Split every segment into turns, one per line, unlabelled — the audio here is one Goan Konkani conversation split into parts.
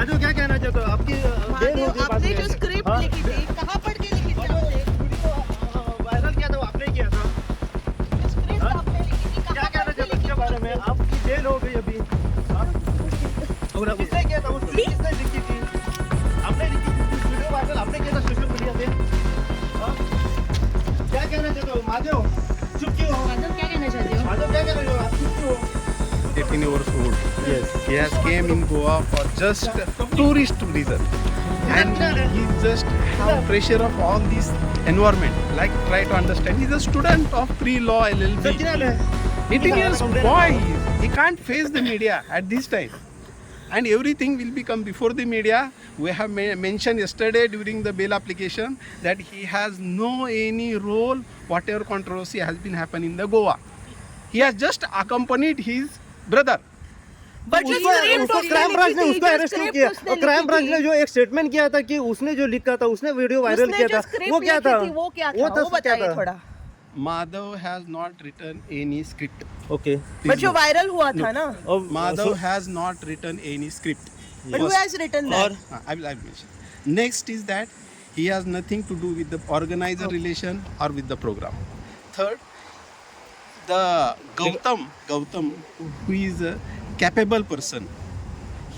माधव, क्या कहना चाहते हो? आपकी बेल हो
महादेव,
गई पाँच
आपने
महीने
जो
से।
स्क्रिप्ट
हाँ?
लिखी थी, कहाँ पढ़ के लिखी थी आपने?
वीडियो वायरल किया था, वो आपने किया था?
जो स्क्रिप्ट
हाँ?
आपने लिखी थी,
क्या
कहाँ
कहना
पढ़ के
चाहते हो
लिखी
उसके
थी
बारे में?
आपने?
आपकी जेल हो गई अभी, हाँ? किसने किया था वो स्क्रिप्ट? किसने लिखी थी? आपने लिखी थी? वीडियो वायरल आपने किया था सोशल मीडिया पे, हाँ? क्या कहना चाहते हो माधव? चुप क्यों हो?
माधव, क्या कहना चाहते हो?
माधव, क्या कहना चाहते हो आप? चुप क्यों हो?
18 years old.
Yes.
He has came in Goa for just tourist reason, and he just have pressure of all this environment. Like, try to understand. He's a student of pre-law
sir,
LLB.
किधर है?
18 years boy. He can't face the media at this time. And everything will become before the media. We have mentioned yesterday during the bail application that he has no any role, whatever controversy has been happening in the Goa. He has just accompanied his brother.
But जो
उसको
स्क्रिप्ट
उसको
उसने
क्राइम ब्रांच
लिखी
ने
थी,
उसको
जो
अरेस्ट क्यों
स्क्रिप्ट
किया?
उसने
और क्राइम
लिखी
ब्रांच
थी,
ने जो एक स्टेटमेंट किया था कि उसने जो लिखा था, उसने वीडियो वायरल
उसने
किया
जो
था,
स्क्रिप्ट
वो क्या
लिखी
था?
थी, वो क्या
वो
था?
था
वो
क्या
बताइए
था?
थोड़ा।
Madhav has not written any script.
Okay.
But जो वायरल हुआ था ना,
और
Madhav has not written any script.
But who has written
Aur
that?
I will mention. Next is that he has nothing to do with the organizer relation or with the program. Third, the Gautam, who is a capable person,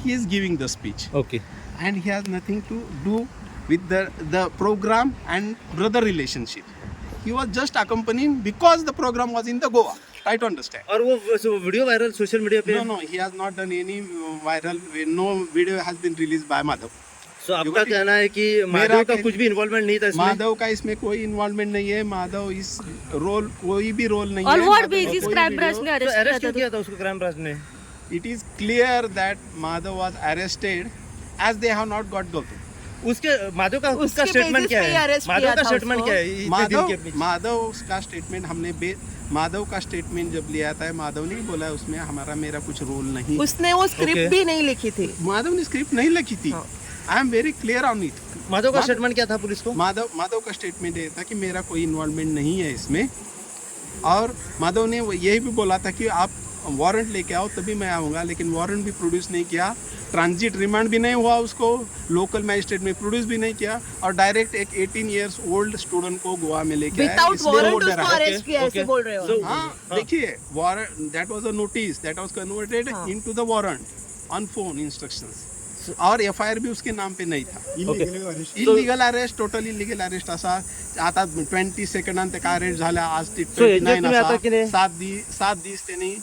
he is giving the speech
okay.
And he has nothing to do with the program and brother relationship. He was just accompanying because the program was in the Goa. Try to understand.
और वो video viral social media pay?
No, he has not done any viral, no video has been released by Madhav.
So आपका कहना है कि
मेरा
माधव का कुछ भी इन्वॉल्वमेंट नहीं था इसमें?
माधव का इसमें कोई इन्वॉल्वमेंट नहीं है। माधव इस रोल, कोई भी रोल नहीं
और
है
what
Madhav का
बेसिस
कोई
क्राइम ब्रांच
वीडियो-
ने
तो
अरेस्ट
अरेस्ट
किया
क्यों
था?
किया था उसको क्राइम ब्रांच ने?
It is clear that Madhav was arrested as they have not got Gautam.
उसके माधव का उसका
उसके
स्टेटमेंट
basis
क्या
पे ही
है?
arrest
Madhav
किया
का
था
स्टेटमेंट
उसको।
क्या है इतने दिन के
माधव
बीच?
माधव का स्टेटमेंट हमने बे माधव का स्टेटमेंट जब लिया था, माधव ने ही बोला उसमें हमारा मेरा कुछ रोल नहीं।
उसने वो स्क्रिप्ट
Okay.
भी नहीं लिखी थी।
माधव ने स्क्रिप्ट नहीं लिखी थी।
हाँ।
I am very clear on it.
Madhav का स्टेटमेंट क्या था पुलिस को?
माधव माधव का स्टेटमेंट ये था कि मेरा कोई इन्वॉल्वमेंट नहीं है इसमें। और माधव ने वो यही भी बोला था कि आप वारंट लेके आओ तभी मैं आऊँगा, लेकिन वारंट भी प्रोड्यूस नहीं किया, ट्रांजिट रिमांड भी नहीं हुआ उसको, लोकल मैजिस्ट्रेट में प्रोड्यूस भी नहीं किया और डायरेक्ट एक 18 इयर्स ओल्ड स्टूडेंट को गोवा में लेके आए,
विदाउट
इसलिए वो
वारंट
डरा
उसको
है।
अरेस्ट किया, ऐसे
Okay.
बोल रहे हो?
So-
हाँ, देखिए, warrant, that was a notice that was converted
हाँ।
Into the warrant on phone instructions Aur FIR भी उसके नाम पे नहीं था। Illegal arrest, total illegal arrest. असा आता 22 सेकंडान ताका अरेस्ट झाला, आज ती
So,
twenty
हेजेर
नायन
तुमी आतां
आसा।
कितें?
7 दीस, 7 दीस तेणी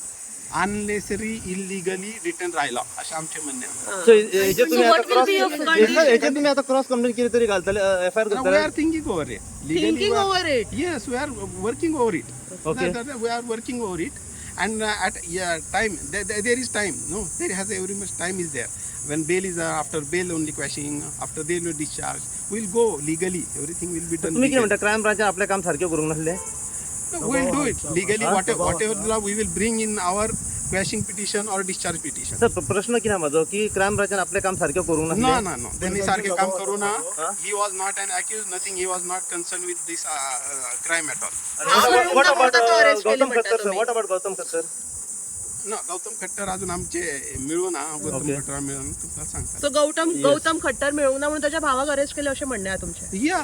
अननेसेसरी इलिगली डिटेन रायला अशें आमचें म्हणणें आसा।
सो हेजेर
So
तुम्ही आता
what will
cross
be your
हेजेर तुम्ही आता क्रॉस कंप्लेंट केली तरी घालतले, एफआयआर
We
करतले?
Are thinking over it.
Thinking over it.
Yes, we are working over it.
Okay.
We are working over it, and at, yeah, time there is time. No, there has every much time is there. When bail is after bail only questioning, after bail will discharge, we'll go legally. Everything will be done
तुम्ही कितें
legally.
म्हणता, क्रायम ब्रांचान आपलें काम सारकें करूंक नासलें?
No, we'll do it legally. Whatever law we will bring in our quashing petition or discharge petition.
Sir, प्रश्न कितें म्हजो की क्रायम ब्रांचान आपलें काम सारकें करूंक
No,
नासलें?
no, no. त्यांनी सारखे काम करू ना. He was not an accused, nothing. He was not concerned with this crime at all.
What about
तो arrest केले
गौतम
म्हणता
खट्टर सर?
तुम्ही.
What about Gautam Khattar?
ना, गौतम खट्टर अजून आमचे मिळून हा, गौतम
Okay.
Khattar मिळून तुमका सांगता.
सो गौतम गौतम खट्टर मिळूंक ना म्हणून त्याच्या भावाक अरेस्ट केले अशें म्हणणें आहा तुमचें?
या.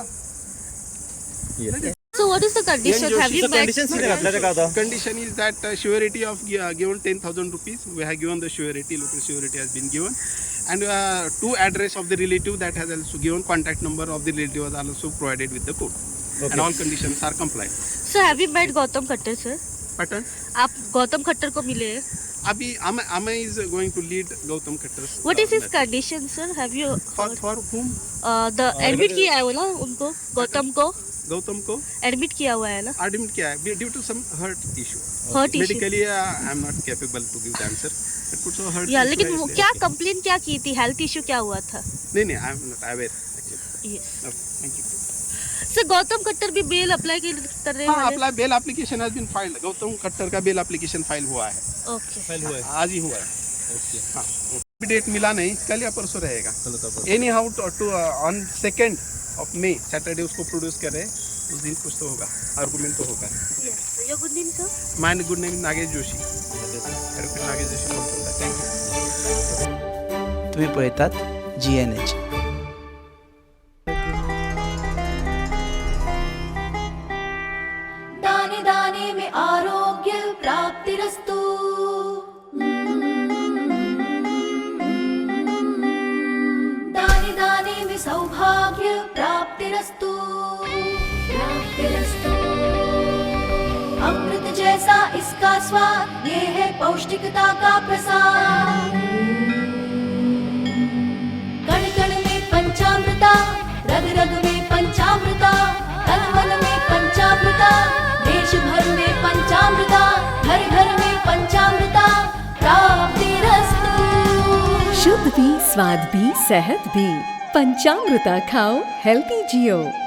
So what is the condition? Have you met?
Condition कितें घातल्या ताका आतां?
Condition is that surety of given 10,000 rupees. We have given the surety, local surety has been given, and two address of the relative that has also given, contact number of the relative was also provided with the court, and all conditions are complied.
So have you met Gautam Khattar, sir?
Pattern.
आप गौतम खट्टर को मिले हैं?
अभी Amay is going to lead Gautam Khattar.
What is his condition, sir? Have you
For whom?
The admit किया है वो ना उनको, गौतम को?
गौतम को
एडमिट किया हुआ है ना?
एडमिट किया है due to some heart issue.
Heart issue.
Medically I am not capable to give the answer, but कुछ हार्ट.
या लेकिन वो क्या कंप्लेन क्या की थी, हेल्थ इशू क्या हुआ था?
नहीं, I am not aware actually.
Yes.
Thank you.
Sir, Gautam Khattar भी बेल अप्लाई कर रहे
हाँ,
हैं?
Apply bail application has been filed. Gautam Khattar का बेल एप्लीकेशन फाइल हुआ है।
ओके।
फाईल हुआ है?
आज ही हुआ है।
ओके।
हाँ, डेट मिला नहीं, कल या परसों रहेगा। Anyhow, to on 2nd of May, Saturday उसको प्रोड्यूस कर रहे हैं। उस दिन कुछ तो होगा, आर्गूमेंट तो होगा।
Your good name, sir?
My good name Nagesh Joshi, advocate Nagesh Joshi. Thank you.
तुम्ही पळयतात GNH.
दाने दाने में आरोग्य प्राप्तिरस्तु। दाने दाने में सौभाग्य प्राप्तिरस्तु, प्राप्तिरस्तु। अमृत जैसा इसका स्वाद, ये है पौष्टिकता का प्रसाद। कण कण में पंचामृता, रग रग में पंचामृता, तन मन में पंचामृता, देश भर में पंचामृता, घर घर में पंचामृता प्राप्तिरस्तु।
शुद्ध भी, स्वाद भी, सेहत भी। पंचामृता खाओ, हेल्दी जियो।